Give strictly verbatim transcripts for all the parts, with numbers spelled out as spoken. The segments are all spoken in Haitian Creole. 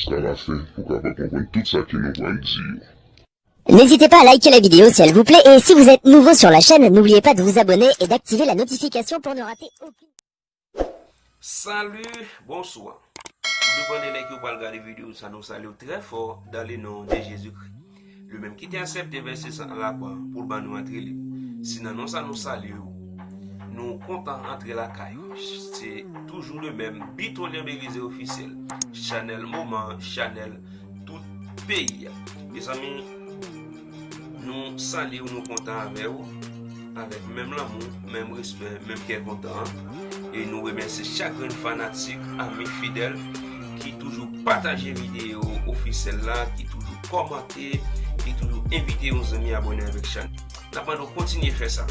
Sa n ap fè pou kapab konprann tout sa ke nou pral di yo. N'hésitez pas à liker la vidéo si elle vous plaît et si vous êtes nouveau sur la chaîne, n'oubliez pas de vous abonner et d'activer la notification pour ne rater aucune. Salut, bonsoir. Tout depann de lè ke w pral gade videyo sa, nou salye w trè fò dans le nom de Jésus-Christ. Li menm ki te aksepte vèse san lakwa pou l ban nou antre lib. Si nan non sa nou salye w, nou kontan antre lakay ou. Se toujou le menm, Bito Lian Belize Ofisyèl, chanèl moman, chanèl tout peyi a. Mezanmi, nou salye w, nou kontan avè w, avèk menm lanmou, menm respè, menm kè kontan an. E nou remèsye chak grenn fanatik, ami fidèl ki toujou pataje videyo ofisyèl la, ki toujou kòmante, ki toujou envite yon zanmi abòne avèk chanèl. N ap mande w kontinye fè sa.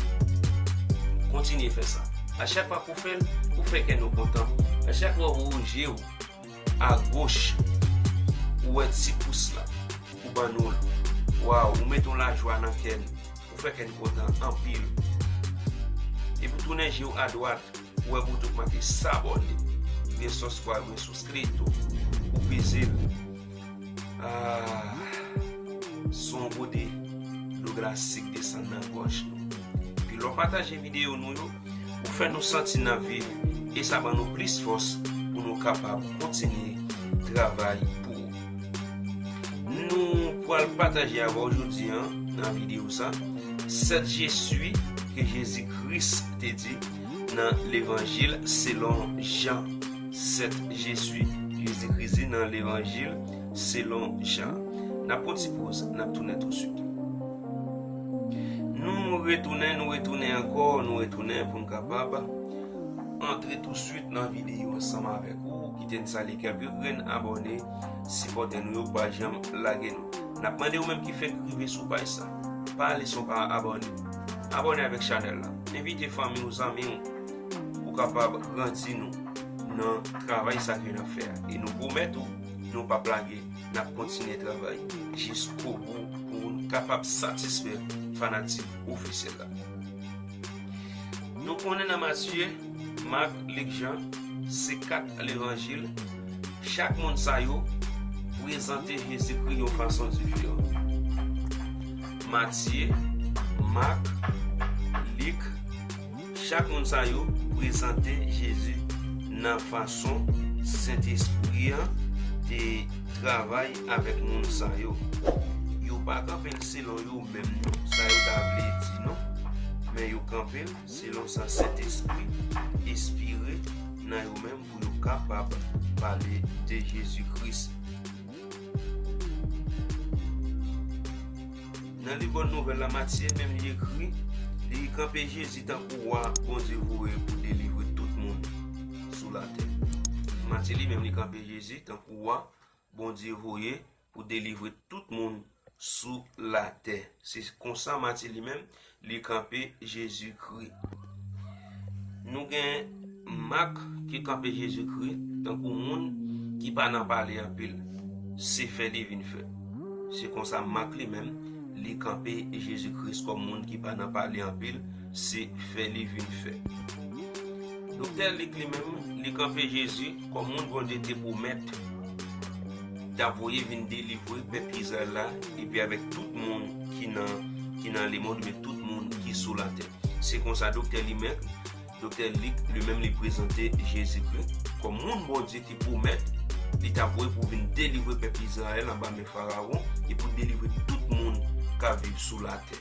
Kontinye fè sa. A chak fwa ke w fè l, ou fè kè nou kontan. A chak fwa w woule je w agoch, ou wè ti pous la, ou ban nou l. Waw, ou mete yon lajwa nan kè n. Ou fè kè n kontan anpil. Epi w tounen je w adwat, ou wè bouton k make s'abonner. Gen sòs pwa, gen sous kreyto. Ou peze l. Ah, se yon gode dlo glase k desann nan gòj nou. Epi lè w pataje videyo nou yo, ou fè nou santi n ap viv, e sa ban nou plis fòs pou nou kapab kontinye travay pou ou. Nou pral pataje avè w jodi a, nan videyo sa, sèt je suis ke Jezi Kris te di nan Levanjil selon Jan. Sèt je suis, Jezi Kris di nan Levanjil selon Jan. N ap pran ti poz, n ap tounen tousuit. Nou retounen, nou retounen ankò, nou retounen pou n kapab antre tousuit nan videyo ansanm avèk ou. Kite n salye kèlke grenn abòne, sipòtè nou yo k pa janm lage nou. N ap mande ou menm ki fenk rive sou paj sa, pa ale san w pa abòne. Abòne avèk chanèl la. Envite fanmi w, zanmi w pou kapab grandi nou nan travay sa ke n ap fè a. E nou pwomèt ou, nou p ap lage, n ap kontinye travay jiskobou pou n kapab satisfè fanatik ofisyèl la. Nou konnen nan Matye, Mak, Lik, Jan, se kat levanjil. Chak moun sa yo prezante Jezikri yon fason diferan. Matye, Mak, Lik, chak moun sa yo prezante Jezi nan fason Sentespri an te travay avèk moun sa yo. Yo pa kanpe l selon yo menm non, sa yo ta vle di non, men yo kanpe l selon sa Sentespri enspire nan yo menm pou yo kapab pale de Jezi Kris. Nan liv Bòn Nouvèl la, Matye menm li ekri, li kanpe Jezi tankou wa Bondye voye pou delivre tout moun sou latè. Matye li menm li kanpe Jezi tankou wa Bondye voye pou delivre tout moun sou latè. Se konsa Matye li menm, li kanpe Jezikri. Nou gen Mak ki kanpe Jezikri tankou moun ki pa nan pale anpil, se fè li vin fè. Se konsa Mak li menm, li kanpe Jezikri kòm moun ki pa nan pale anpil, se fè li vin fè. Doktè Lik li menm, li kanpe Jezi kòm moun Bondye te pwomèt t ap voye vin delivre pèp Izrayèl la, epi avèk tout moun ki nan, ki nan lemonn, men tout moun ki sou latè. Se konsa doktè li menm, doktè Lik li menm li prezante Jezikri kòm moun Bondye te pwomèt li t ap voye pou vin delivre pèp Izrayèl anba men Farawon e pou delivre tout moun k ap viv sou latè.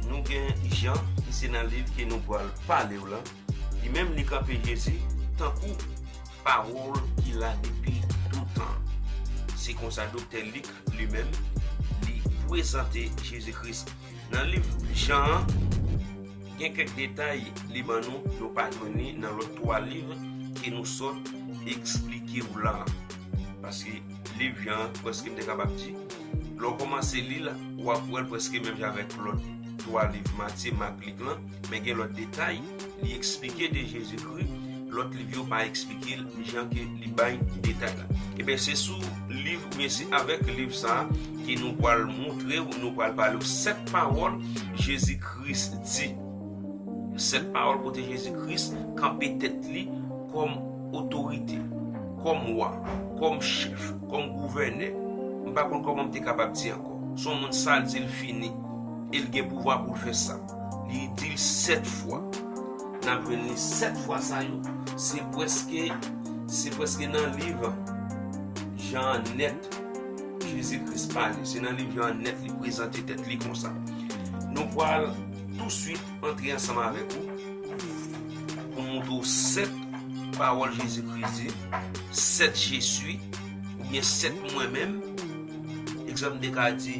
Nou gen Jan, ki se nan liv ke nou pral pale w lan. Li menm, li kanpe Jezi tankou pawòl ki la depi toutan. Se konsa doktè Lik, li menm, li prezante Jezi Kris. Nan liv Jan an, gen kèk detay li ban nou, nou pa jwenn li nan lòt twa liv ke nou sot eksplike w la. Paske liv Jan an, prèske m te kapab di, lè w kòmanse li l, w ap wè l prèske menm jan avèk lòt twa liv Matye, Mak, Lik lan, men gen lòt detay li eksplike de Jezikri, lòt liv yo pa eksplike l jan ke li bay detay la. Ebyen, se sou liv, oubyen se avèk liv sa a ke nou pral montre w, nou pral pale w sèt pawòl Jezi Kris di. Sèt pawòl kote Jezi Kris kanpe tèt li kòm otorite. kòm wa, kòm chèf, kòm gouvènè, m pa konn kòman m te kapab di ankò. Se yon moun sa l di l fini, e l gen pouvwa pou l fè sa. Li di l sèt fwa. N ap jwenn li sèt fwa sa yo. Se prèske, se prèske nan liv Jan an nèt Jezi Kris pale. Se nan liv Jan an nèt li prezante tèt li konsa. Nou pral touswit antre ansanm avèk ou pou m montre w sèt pawòl Jezi Kris di, sèt je suis, oubyen sèt mwen menm. Egzanp, m te ka di,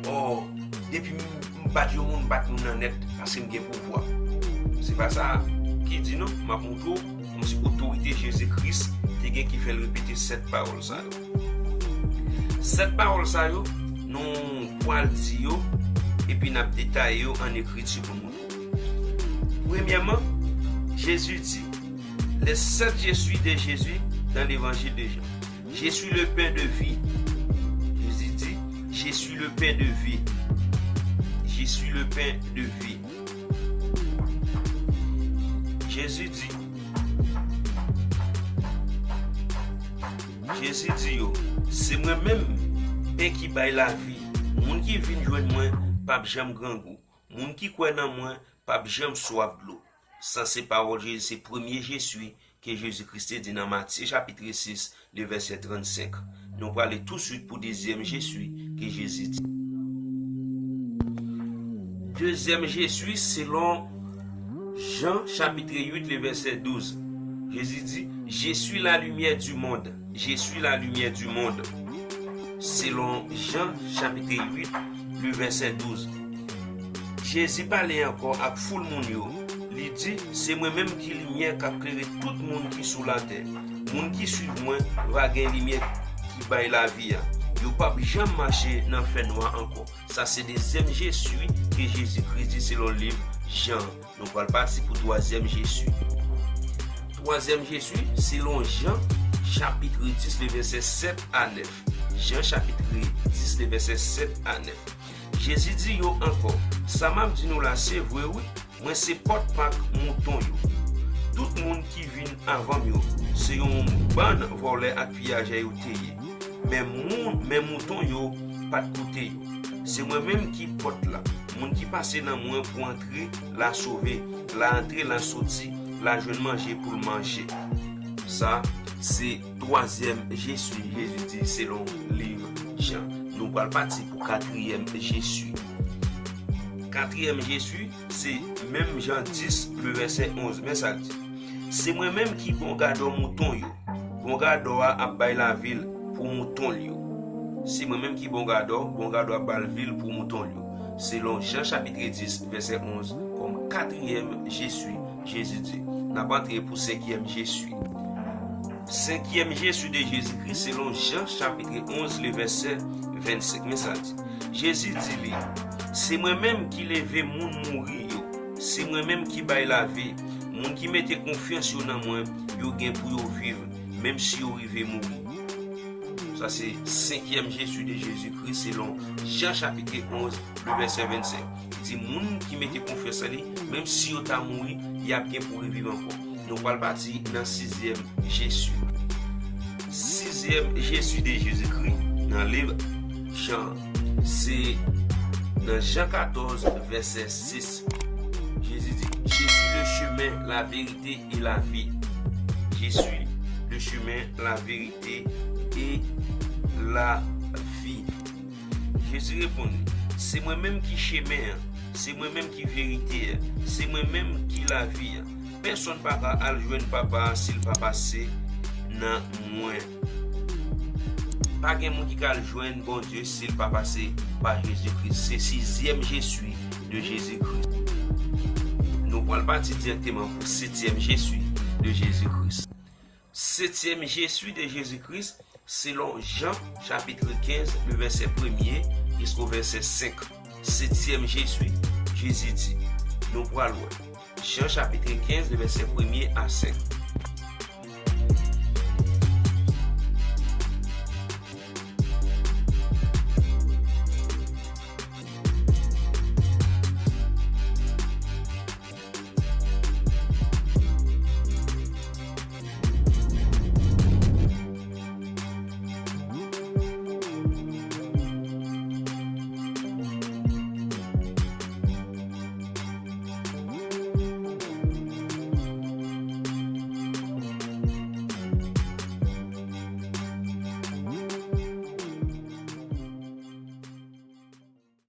ò, depi m, m bat yon moun, m bat moun nan nèt, paske m gen pouvwa. Se pa sa ki di non, m ap montre w, kòmsi otorite Jezi Kris te gen ki fè l repete sèt pawòl sa yo. Sèt pawòl sa yo, nou pral di yo, epi n ap detaye yo an ekriti pou nou. Premyèman, Jezi di, les sept je suis de Jésus dans l'évangile de Jean. Je suis le pain de vie. Jezi di, je suis le pain de vie. Je suis le pain de vie. Jezi di, Jezi di yo, se mwen menm pen ki bay lavi. Moun ki vin jwenn mwen p ap janm grangou. Moun ki kwè nan mwen p ap janm swaf dlo. Sa se pawòl Jezi, se premye je suis ke Jezi Kris te di nan Matye chapit sis, le vèsè trannsenk. Nou prale touswit pou dezyèm je suis ke Jezi di. Dezyèm je suis selon Jan chapit uit, le vèsè douz. Jezi di, je suis la lumière du monde. Je suis la lumière du monde. Selon Jan chapit uit, le vèsè douz. Jezi pale ankò ak foul moun yo. Li di, se mwen menm ki limyè k ap klere tout moun ki sou latè. Moun ki swiv mwen va gen limyè ki bay lavi a. Yo p ap janm mache nan fènwa ankò. Sa se dezyèm je suis ke Jezi Kris di selon liv Jan. Nou pral pati pou twazyèm je suis. Twazyèm je suis, selon Jan, chapit dis, le vèsè sèt a nèf. Jan, chapit dis, le vèsè sèt a nèf. Jezi di yo ankò, sa m ap di nou la, se vre wi, mwen se pòt pak mouton yo. Tout moun ki vin avan m yo, se yon bann vòlè ak piyajè yo te ye. Men moun, men mouton yo pa t koute yo. Se mwen menm ki pòt la. Moun ki pase nan mwen pou antre, l a sove, l a antre, l a soti, l a jwenn manje pou l manje. Sa, se twazyèm je suis, Jezi di selon liv Jan. Nou pral pati pou katriyèm je suis. Katriyèm je suis, se menm Jan dis, le vèsè onz. Men sa l di. Se mwen menm ki bon gadò mouton yo. Bon gadò a ap bay lavi l pou mouton l yo. Se mwen menm ki bon gadò, bon gadò ap bay lavi l pou mouton l yo. Selon Jan chapit dis, vèsè onz, kòm katriyèm je suis, Jezi di. N ap antre pou senkyèm je suis. Senkyèm je suis de Jezi Kris, selon Jan chapit onz, le vèsè vennsenk. Men sa l di. Jezi di li, se mwen menm ki leve moun mouri yo. Se mwen menm ki bay lavi. Moun ki mete konfyans yo nan mwen, yo gen pou yo viv, menm si yo rive mouri. Sa se senkyèm je suis de Jezi Kris selon Jan chapit onz, le vèsè vennsenk. Li di moun ki mete konfyans an li, menm si yo ta mouri, y ap gen pou reviv ankò. Nou pral pati nan sizyèm je suis. Sizyèm je suis de Jezi Kris nan liv Jan. Se nan Jan katòz, vèsè sis. Jezi di, je suis le chemin, la vérité et la vie. Je suis le chemin, la vérité et la vie. Jezi reponn li, se mwen menm ki chemen an, se mwen menm ki verite a, se mwen menm ki lavi a. Pèsonn pa ka al jwenn Papa a si l pa pase nan mwen. Pa gen moun ki ka al jwenn Bondye si l pa pase pa Jezi Kris. Se sizyèm je suis de Jezi Kris. Nou pral pati dirèkteman pou setyèm je suis de Jezi Kris. Setyèm je suis de Jezi Kris, selon Jan, chapit kenz, le vèsè premye jisko vèsè senk. Setyèm je suis, Jezi di. Nou pral wè. Jan, chapit kenz, le vèsè premye a senk.